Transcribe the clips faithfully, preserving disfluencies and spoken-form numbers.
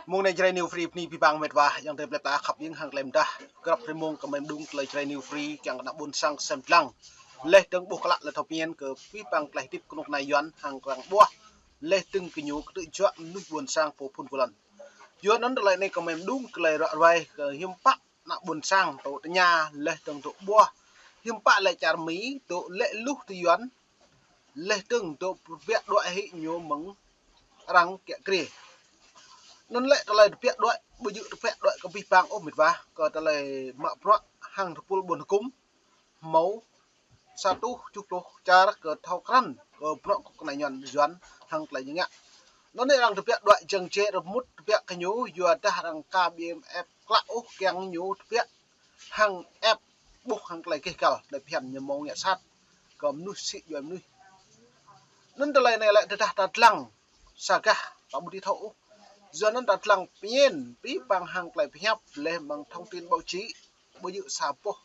Mông anai Jrai New Free bơni abih bang met wa, yang tơlơi plĕp ta khăp ing hăng tơlơi mơdah. Grăp hrơi mông kơ mơi mơđung tơlơi Jrai New Free kiăng kơ ană ƀôn sang sem lăng. Laih dơ̆ng ƀuh klă laih thâo pơmĭn kơ abih bang tơlơi hơdip kơnuk kơna Yuan hăng arăng ƀuh. Laih dơ̆ng kơ ñu kơtư̆ juă mơnuih ƀôn sang pô phun pô lŏn. Yua anŭn tơlơi anai kơ mơi mơđung tơlơi ruai ruai kơ hiư̆m pă ană ƀôn sang tŭ tơña laih dơ̆ng tŭ ƀuh. Hiư̆m pă lĕ čar Mi tŭ lĕ luh tơ Yuan laih dơ̆ng tŭ tơbiă đuaĭ hĭ ñu mơ̆ng arăng kiă kriê. Anŭn lĕ tơlơi tơbiă đuaĭ, ƀu djơ̆ tơbiă đuaĭ kơ abih bang ôh met wa, kơ tơlơi mă bruă hăng tơpul ƀôn hơkŭm hmâo sa rơtuh tơjuh pluh čar kơ thâo krăn kơ bruă kơ kơnai Yuan hăng tơlơi ñu ngă. Anŭn anai arăng tơbiă đuaĭ jơ̆ng jĕ rơmut tơbiă kơ ñu, yua dah arăng ka ƀiă ĕp klă ôh kiăng ñu tơbiă hăng ĕp ƀuh hăng tơlơi gêh gal, tơlơi phiăn ñu mơ̆ng ngă sat kơ mơnuih sĭ djuai mơnuih. Anŭn tơlơi anai lĕ tơdah ta lăng sa gah ta ƀu dưi thâo ôh. Yua anŭn ta lăng pơmĭn abih bang hăng tơlơi pơhiăp laih mơ̆ng thông tin báo chí, ƀu djơ̆ sa boh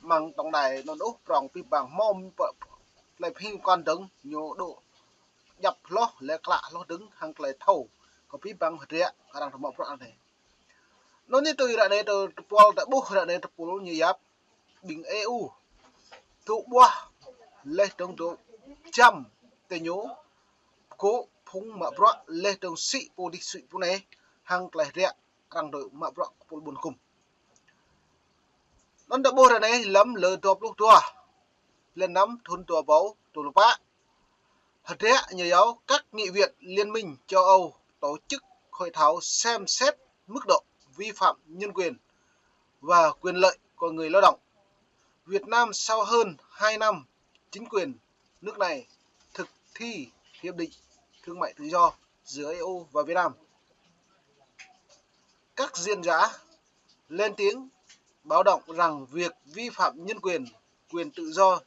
mơ̆ng tổng đài anŭn ôh, prong abih bang hmâo tơlơi pơhing kŏn dơ̆ng ñu dŏ djăp hloh laih klă hloh dơ̆ng hăng tơlơi thâo kơ abih bang hơdră arăng tơmă bruă anai. Anŭn anai tui ră anai tơpul ta ƀuh ră anai tơpul ñu yap ƀing E U tŭ ƀuh laih dơ̆ng tŭ jăm tơ ñu kơ phung mă bruă laih dơ̆ng sĭ pô dih sĭ pô anai hăng tơlơi hơdră arăng tŭ mă bruă kơ tơpul ƀôn hơkŭm. Anŭn ta ƀuh ră anai lăm lơ dua pluh dua, blan năm thŭn dua rơbâo dua pluh pă. Hơdră ñu yap các nghị viện Liên minh châu Âu tổ chức hội thảo xem xét mức độ vi phạm nhân quyền và quyền lợi của người lao động. Việt Nam sau hơn hai năm chính quyền nước này thực thi hiệp định thương mại tự do giữa E U và Việt Nam. Các diễn giả lên tiếng báo động rằng việc vi phạm nhân quyền, quyền tự do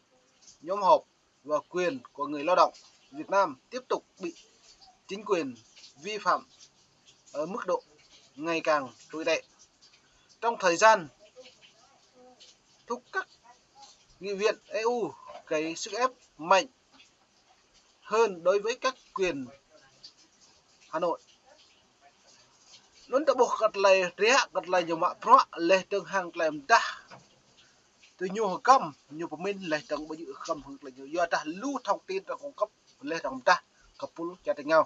nhóm họp và quyền của người lao động Việt Nam tiếp tục bị chính quyền vi phạm ở mức độ ngày càng tồi tệ. Trong thời gian thúc các nghị viện E U gây sức ép mạnh hơn đối với các quyền Hà Nội. Anŭn ta ƀuh kơ tơlơi hơdră, kơ tơlơi ñu mă bruă laih dơ̆ng hăng tơlơi mơdah. Tơ ñu hơgăm ñu pơmĭn laih dơ̆ng ƀu djơ̆ hơgăm hăng tơlơi ñu. Yua dah lu thông tin arăng cung cấp laih dơ̆ng mơdah kơ tơpul čar tơngao.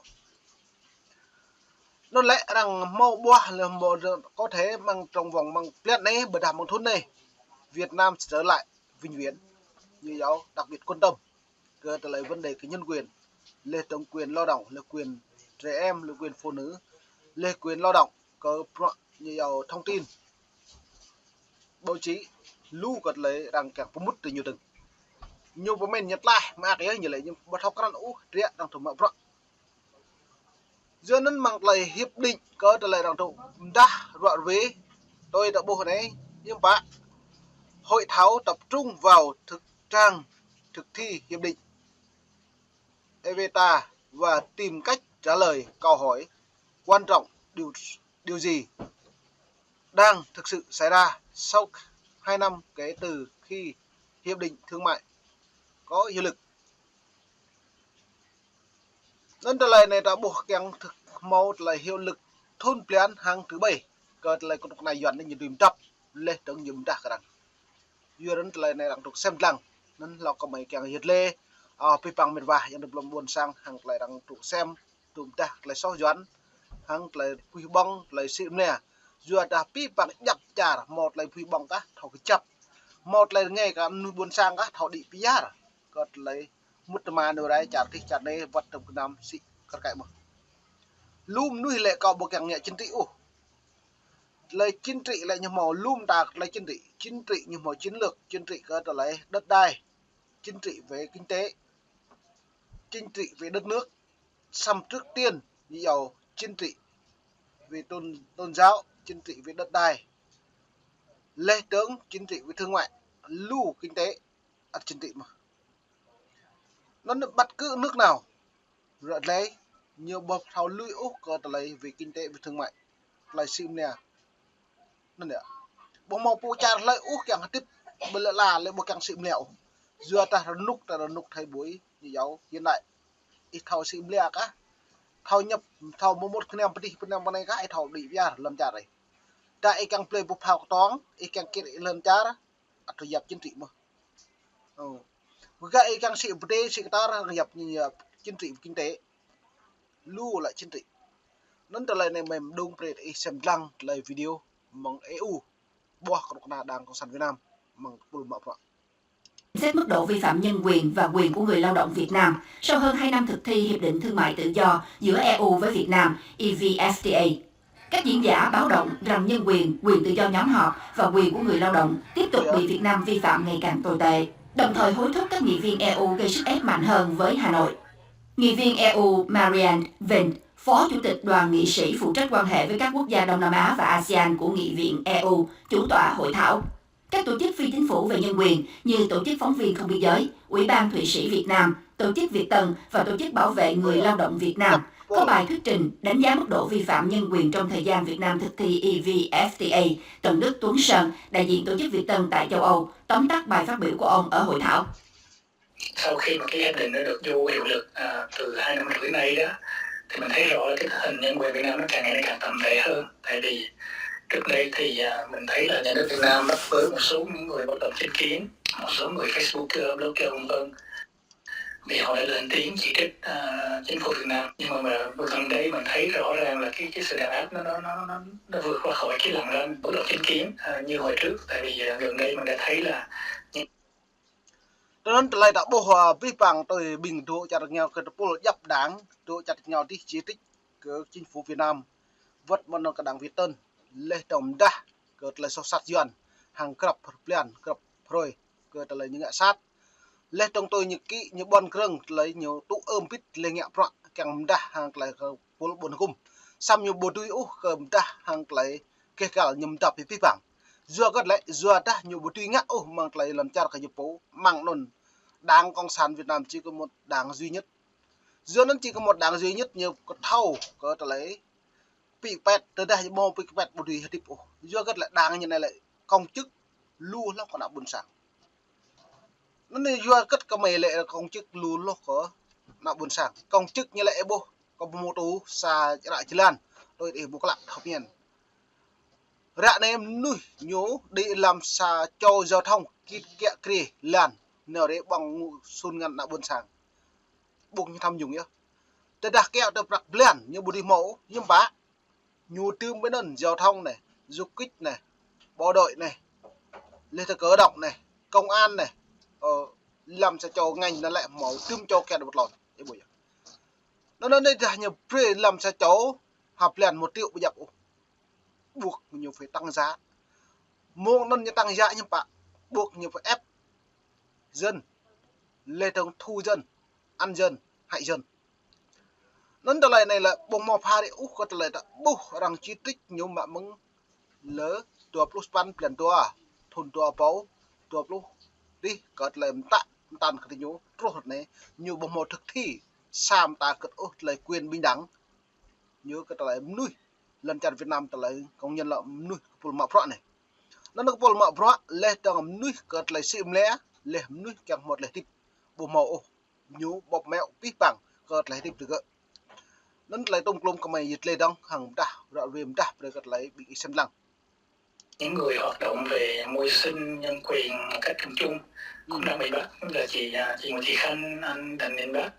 Anŭn lĕ arăng hmâo ƀuh laih hmâo có thể mơ̆ng trong vòng mơ̆ng blan anai, ƀôdah mơ̆ng thŭn anai, Việt Nam sẽ trở lại vĩnh viễn. Ñu yap đặc biệt quan tâm kơ tơlơi vấn đề kơ nhân quyền, laih dơ̆ng quyền lao động, laih quyền trẻ em, laih quyền phụ nữ, laih quyền lao động, kơ bruă ñu yap thông tin báo chí, lu kơ tơlơi arăng kiăng pơmŭt tơ ñu dơ̆ng. Ñu pơmĭn ñu tlaih mă kơ yơh ñu lĕ ñu ƀu thâo krăn ôh hơdră arăng tŭ mă bruă. Yua anŭn mơ̆ng tơlơi hiệp định kơ tơlơi arăng tŭ mơdah ruă rơwe tui ta ƀuh anai, hiư̆m pă hội thảo tập trung vào thực trạng thực thi hiệp định EVTA và tìm cách trả lời câu hỏi quan trọng điều, điều gì đang thực sự xảy ra sau hai năm kể từ khi hiệp định thương mại có hiệu lực. Anŭn tơlơi anai ta ƀuh kiăng thực hmâo tơlơi hiệu lực thŭn blan hăng thứ bảy kơ tơlơi kơnuk kơna Yuan anai ñu dưi mơdăp laih dơ̆ng ñu mơdah kơ arăng. Yua anŭn tơlơi anai arăng tŭ sem lăng. Anŭn hlâo kơ mơi kiăng yơh lĕ, ơ, abih bang met wa yang tơlơi ƀôn sang hăng tơlơi arăng tŭ sem tŭ mơdah tơlơi soh Yuan hăng tơlơi puih ƀơ̆ng, tơlơi sĭ mơnia. Yua dah abih bang djăp čar hmâo tơlơi puih ƀơ̆ng kah thâo kơjăp, hmâo tơlơi rơngai kơ mơnuih ƀôn sang kah thâo đĭ pơyar. Kơ tơlơi mŭt tơma nao rai čar tih čar anai wơ̆t tơm gơnam sĭ kar kaĭ mơ̆n. Lu mơnuih lĕ kâo ƀu kiăng ngă chính trị ôh. Tơlơi chính trị lĕ ñu hmâo lu mơta tơlơi chính trị. Chính trị ñu hmâo chiến lược, chính trị kơ tơlơi đất đai, chính trị về kinh tế, chính trị về đất nước. Xâm trước tiên ñu yap chính trị về tôn, tôn giáo, chính trị về đất đai. Laih dơ̆ng chính trị về thương mại, lu kinh tế ăt chính trị mơ̆n. Anŭn bất cứ nước nào ră anai ñu ƀu thâo lui ôh kơ tơlơi về kinh tế, về thương mại, tơlơi sĭ mơnia. Anŭn yơh. Ƀu hmâo pô čar hlơi ôh kiăng hơdip ƀơi lŏn ala lĕ ƀu kiăng sĭ mơnia ôh. Yua dah rơnŭk ta rơnŭk thời buổi ñu yap hiện đại. Ih thâo sĭ mơnia kah? Thâo ñăp, thâo mơmŭt kơnăm pơdih, kơnăm pơnai kah, ih thâo đĭ biar lŏn čar ih. Đa ih kiăng plơi ƀu phao kơtong, ih kiăng kĭt lŏn čar, ăt tơyap chính trị mơ̆n. Ơ. Gah ih kiăng sĭ pơdai, sĭ kơtar, yap, yap chính trị, kinh tế. Lu lĕ chính trị. Anŭn tơlơi anai mơ̆ng mơdung brơi ih sem lăng tơlơi video mơ̆ng E U. Ƀuah kơnuk kơna Đảng Cộng sản Việt Nam mơ̆ng tơpul mă bruă. Xem xét mức độ vi phạm nhân quyền và quyền của người lao động Việt Nam sau hơn hai năm thực thi Hiệp định Thương mại Tự do giữa E U với Việt Nam, E V F T A. Các diễn giả báo động rằng nhân quyền, quyền tự do nhóm họp và quyền của người lao động tiếp tục bị Việt Nam vi phạm ngày càng tồi tệ, đồng thời hối thúc các nghị viên E U gây sức ép mạnh hơn với Hà Nội. Nghị viên E U Marianne Vinh, Phó Chủ tịch Đoàn Nghị sĩ phụ trách quan hệ với các quốc gia Đông Nam Á và ASEAN của Nghị viện E U, chủ tọa hội thảo. Các tổ chức phi chính phủ về nhân quyền như Tổ chức Phóng viên Không Biên Giới, Ủy ban Thụy Sĩ Việt Nam, Tổ chức Việt Tân và Tổ chức Bảo vệ Người lao động Việt Nam có bài thuyết trình đánh giá mức độ vi phạm nhân quyền trong thời gian Việt Nam thực thi E V F T A. Tần Đức Tuấn Sơn, đại diện Tổ chức Việt Tân tại châu Âu, tóm tắt bài phát biểu của ông ở hội thảo. Sau khi mà cái hiệp định nó được vô hiệu lực, à, từ hai năm rưỡi nay đó, thì mình thấy rõ là cái tình hình nhân quyền Việt Nam nó càng ngày nó càng tồi tệ hơn. Tại vì trước đây thì, à, mình thấy là nhà nước Việt Nam bắt bớ một số những người bất đồng chính kiến, một số người Facebooker, blogger, vân vân, vì họ đã lên tiếng chỉ trích, à, chính phủ Việt Nam. Nhưng mà, mà gần đây mình thấy rõ ràng là cái, cái sự đàn áp nó, nó, nó, nó, nó vượt qua khỏi cái làn ranh bất đồng chính kiến, à, như hồi trước. Tại vì, à, gần đây mình đã thấy là những Tơnăn tơlơi ta ƀuh, ơ, abih bang tui ƀing dŏ čar rơngiao kơ tơpul djăp Đảng, dŏ čar rơngiao dih chỉ trích kơ chính phủ Việt Nam. Wơ̆t mơ̆n kơ Đảng Việt Tân, leh dong mơdah kơ tơlơi soh sat Yuan, hăng grăp blan, grăp hrơi kơ tơlơi ñu ngă sat. Leh dong tui ñu kĭ, ñu ƀuăn krơ̆ng, tơlơi ñu tŭ ơm bĭt leh ngă bruă, kiăng mơdah hăng tơlơi kơ pul ƀôn hơkŭm. Samơ̆ ñu ƀu dưi ôh kơ mơdah hăng tơlơi keh gal ñu mơdăp abih bang. Yua hơget lĕ, yua dah ñu ƀu dưi ngă ôh mơ̆ng tơlơi lŏn čar kơ ñu pô, mơ̆ng anŭn Đảng Cộng sản Việt Nam chỉ có một đảng duy nhất. Yua anŭn chỉ có một đảng duy nhất ñu kơthâo kơ tơlơi pik pet, tơdah ñu ƀu pik pet ƀu dưi hơdip ôh. Yua hơget lĕ đảng ñu anai lĕ công chức lu hloh kơ ană ƀôn sang. Anŭn yua hơget kơmơi lĕ công chức lu hloh kơ ană ƀôn sang. Công chức ñu lĕ ih ƀuh kơ ƀu mơtô sa ră jơlan, tui ih ƀuh klă thâo pơmĭn. Ră anai mơnuih ñu đĭ lăm sa čô giao thông kĭ kiă kriê lan, nao rai ƀơ̆ng ngă sun ngăn ană ƀôn sang. Ƀuh ñu tham nhũng yơh. Tơdah kiăo tơ prăk blan, ñu ƀu dưi hmâo, ñu pă. Ñu tơm ƀơi anŭn giao thông anai, du kích anai, bộ đội anai, leh tơ cơ động anai, công an anai, ơ, lăm sa čô ngành anŭn lĕ hmâo tơm čô kiăo tơ pơtlon, ih ƀuh yơh. Anŭn anai dah ñu brơi lăm sa čô, ha blan một triệu ƀu djăp ôh. Buộc ñu phải tăng giá. Mơ̆ng anŭn ñu tăng giá ñu pă, buộc ñu phải ép dân, leh dong thu dân, ăn dân, hại dân. Anŭn tơlơi anai lĕ ƀu hmâo pha rĭ ôh kơ tơlơi ta ƀuh arăng chỉ trích ñu mă mơ̆ng lơ dua pluh sapăn blan dua, thun dua rơbâo dua pluh, dih kơ tơlơi mơtă mơtăn kơ ñu truh ră anai, ñu ƀu hmâo thực thi sa mơta kơ ôh tơlơi quyền bình đẳng. Ñu kơ tơlơi mơnuih lŏn čar Việt Nam tơlơi công nhận lĕ mơnuih kơ pul mă bruă anai. Anŭn kơ pul mă bruă leh dong mơnuih kơ tơlơi sĭ mlĕ, leh mơnuih kiăng hmâo tơlơi hơdip ƀu hmâo ôh. Ñu ƀuh mơ̆ abih bang kơ tơlơi hơdip tơ gơ̆. Anŭn tơlơi tôm klôm kơmơi yit leh dong hăng mơdah, ră ruai mơdah brơi kơ tơlơi ƀing ih sem lăng. Những người hoạt động về môi sinh nhân quyền một cách chung chung cũng đang bị bắt, là chị, à, chị Nguyễn Thị Khanh, anh Đặng Đình Bắc.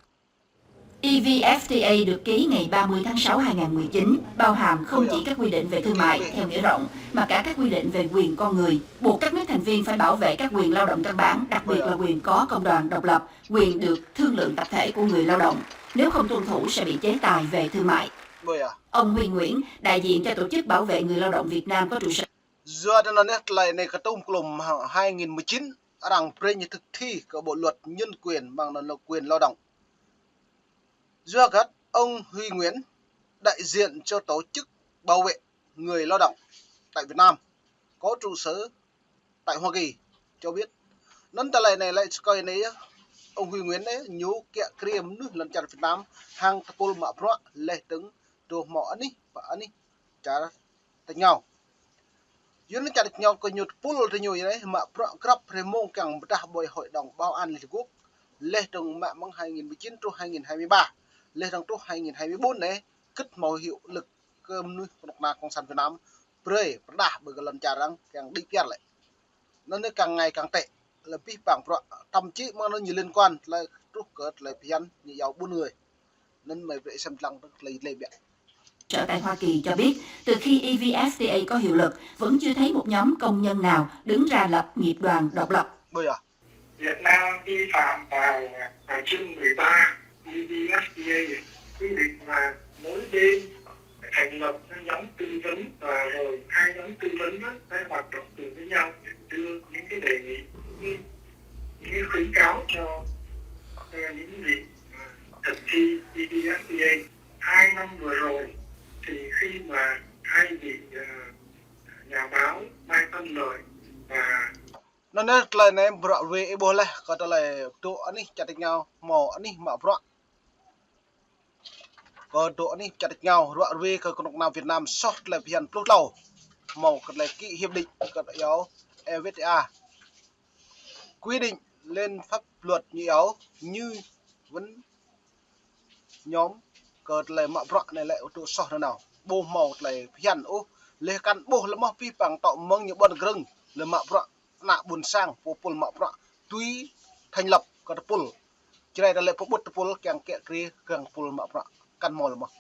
E V F T A được ký ngày ba mươi tháng sáu hai ngàn mười chín, bao hàm không chỉ các quy định về thương mại theo nghĩa rộng, mà cả các quy định về quyền con người, buộc các nước thành viên phải bảo vệ các quyền lao động căn bản, đặc biệt là quyền có công đoàn độc lập, quyền được thương lượng tập thể của người lao động. Nếu không tuân thủ sẽ bị chế tài về thương mại. Ông Huy Nguyễn, đại diện cho Tổ chức Bảo vệ Người lao động Việt Nam có trụ sở Yua anŭn anai tơlơi anai kơ tôm klôm ha-, hai nghìn mười chín, arăng brơi ñu thực thi kơ bộ luật nhân quyền mơ̆ng anŭn lĕ quyền lao động. Yua hơget ông Huy Nguyễn, đại diện cho Tổ chức Bảo vệ Người lao động tại Việt Nam, có trụ sở tại Hoa Kỳ, cho biết. Anŭn tơlơi anai lĕ sơkơi anai yơh, ông Huy Nguyễn anai, ñu kiă kriê mơnuih lŏn čar Việt Nam, hăng tơpul mă bruă leh dong tơ hmâo anih, pă anih, čar rơngiao. Yua anŭn čar rơngiao kơ ñu tơpul tơ ñu anai, mă bruă grăp hrơi mông kiăng pơdah ƀơi Hội đồng Bảo an Liên Hợp Quốc, leh dong mă mơ̆ng hai nghìn mười chín truh hai nghìn hai mươi ba. Leh dơ̆ng truh hai nghìn hai mươi bốn anai, kĭt hmâo hiệu lực kơ mơnuih kơnuk kơna Cộng sản Việt Nam, brơi, pơrơđah ƀơi kơ lŏn čar arăng, kiăng đĭ piar lĕ. Anŭn anai kăng ngai kăng tĕ, lĕ abih bang bruă, thậm chí mơ̆ng anŭn ñu liên quan tơlơi truh kơ tơlơi phiăn ñu iâu ƀun người. Anŭn mơi brơi sem lăng tơlơi lĕ biă. Sở tại Hoa Kỳ cho biết, từ khi evfta có hiệu lực, vẫn chưa thấy một nhóm công nhân nào đứng ra lập nghiệp đoàn độc lập. Ƀơi à? Việt Nam vi phạm vào, à, chương mười ba evfta quy định là mỗi bên thành lập cái nhóm tư vấn và rồi hai nhóm tư vấn đó sẽ hoạt động cùng với nhau để đưa những cái đề nghị, những cái khuyến cáo cho, ờ, những vị, ờ, thực thi evfta. Hai năm vừa rồi thì khi mà hai vị, ờ, nhà báo Mai Văn Lợi và Anŭn anai tơlơi anai bruă ruai ih ƀuh laih, kơ tơlơi dŏ anih čar tač rơngiao, hmâo anih mă bruă. Kơ dŏ anih čar tač rơngiao, ruă ruai kơ kơnuk kơna Việt Nam soh tơlơi phiăn pluh tlâo. Hmâo kơ tơlơi ký hiệp định kơ iâu evfta. Quy định lên pháp luật ñu iâu, ñu wơ̆n ñŏm kơ tơlơi mă bruă anai lĕ dŏ soh nanao. Ƀu hmâo tơlơi phiăn ôh, leh kăn ƀuh lơmoh abih bang tŏ mơ̆ng ñu ƀôn krơ̆ng, lĕ mă bruă ană ƀôn sang, pô pul mă bruă, tui thành lập kơ tơpul. Jrai tơlơi pơƀut tơpul kiăng kiă kriê kiăng pul mă bruă, kăn hmâo lơmoh.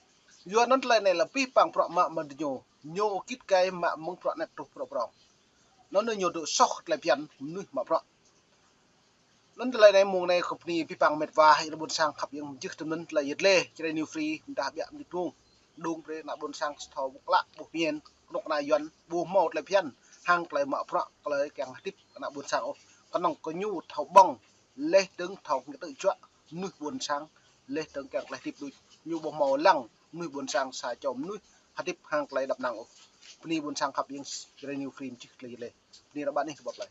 Yua anŭn tơlơi anai lĕ abih bang bruă mă mơ̆ng diñu, ñu kĭt kai mă mơ̆ng bruă anet truh bruă prŏng. Anŭn anai ñu dŏ soh tơlơi phiăn mơnuih mă bruă. Anŭn tơlơi anai mơ̆ng anai kơ bơni abih bang met wa, ih ană ƀôn sang khăp yang jih tơm anŭn tơlơi yet lĕ, Jrai New Free, mơdah biă mơnit mơ̆ng. Dơ̆ng brơi ană ƀôn sang thâo ƀuh klă, ƀuh miên, kơnuk kơna Yuan, ƀu hmâo tơlơi phiăn, hăng tơlơi mă bruă, tơlơi kiăng hơdip ană ƀôn sang ôh. Kơnơ̆ng kơ ñu thâo ƀơ̆ng, leh dơ̆ng thâo ngă tơ̆ juă, mơnuih ƀôn sang, leh dơ̆ng kiăng tơlơi hơdip đôč. Ñu ƀu hmâo lăng, mơnuih ƀôn sang sa čô mơnuih, hơdip hăng tơlơi đăp năng ôh. Bơni ƀôn sang khăp yang Jrai New Free jih tơlơi yet lĕ. Bơni ră ƀă anih kơ ƀap lai.